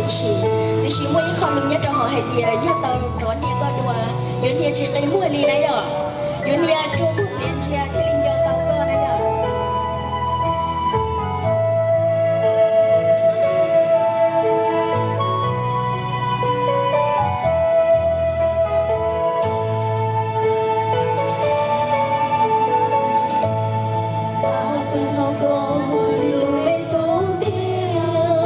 Tiam sis, tiam sis muaj ib qho lus nyob rau hauv hais tias yog tau rov hnia koj dua, yuav hnia tsis qi muag li na yom, yuav hnia rua muag pliav ntsia thiaj li nco tau koj na yom. Xav pw hauv koj lub npe xub ntiag,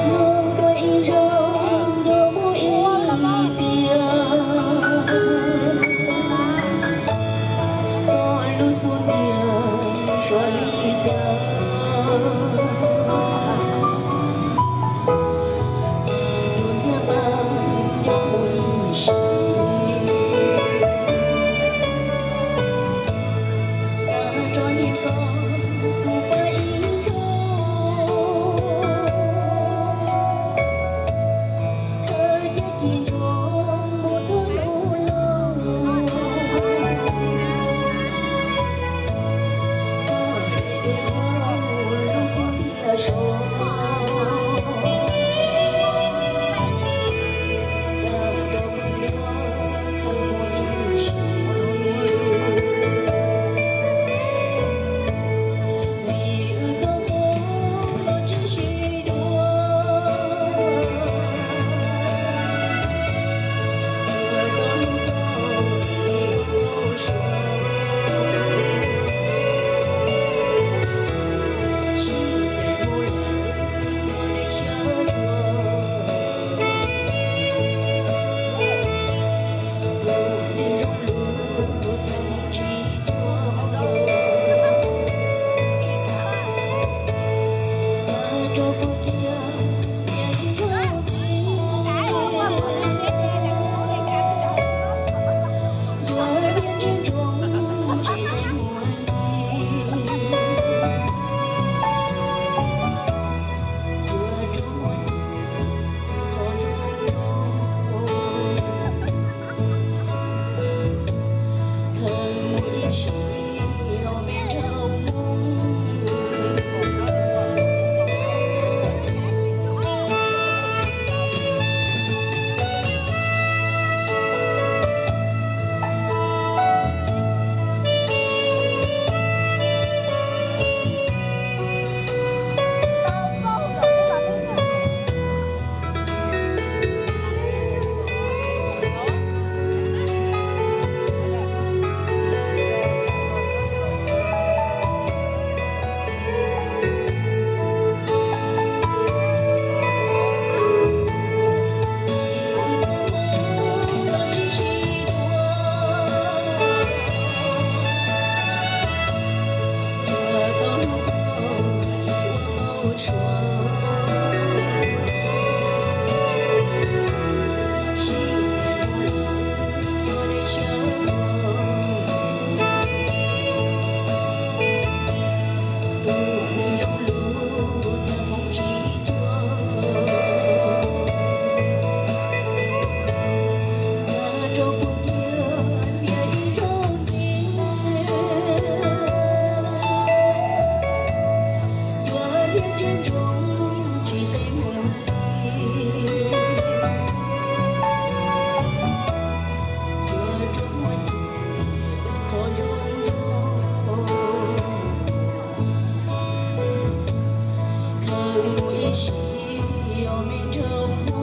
nug dua ib zaug nco mus ib tiag. Koj lub xub ntiag suav li cas, tus ntxhiab pab nco mus ib sim. Xav rov hnia koj tus pab ib zaug, thawj ceg ci ntsuag mus txog lub log. Koj daim duab nyob lub xub ntiag sov, xav rov pw dua khaws mus ib sim. Vim wb txoj hmoov los tsis sib dua, tsuas tau hlub koj ib zaug suav, sib pem mus lawm nyob deb siab dua.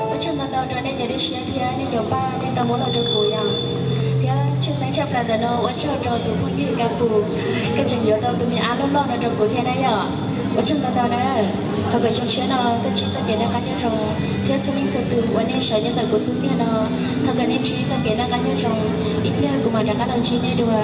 Ua tsaug ntau ntau rau nej cov dej siab thiab nej cov paj nej tau muab los rau kuv yom. Thiab tshwj xeeb tshaj plaws ntawm no ua tsaug rau tus phooj ywg Ka Pus, koj tseem yuav tau tus me ab loj loj no rau kuv thiab na yom. Ua tsaug ntau ntau na. Thov kom xyoo tshiab no koj ntsib txoj kev noj qab nyob zoo, thiab txhua leej txhua tus uas nej sawv nyob ntawm kuv xub ntiag no, thov kom nej ntsib txoj kev noj qab nyob zoo. Ib pliag kuv mam rov qab los ntsib nej dua.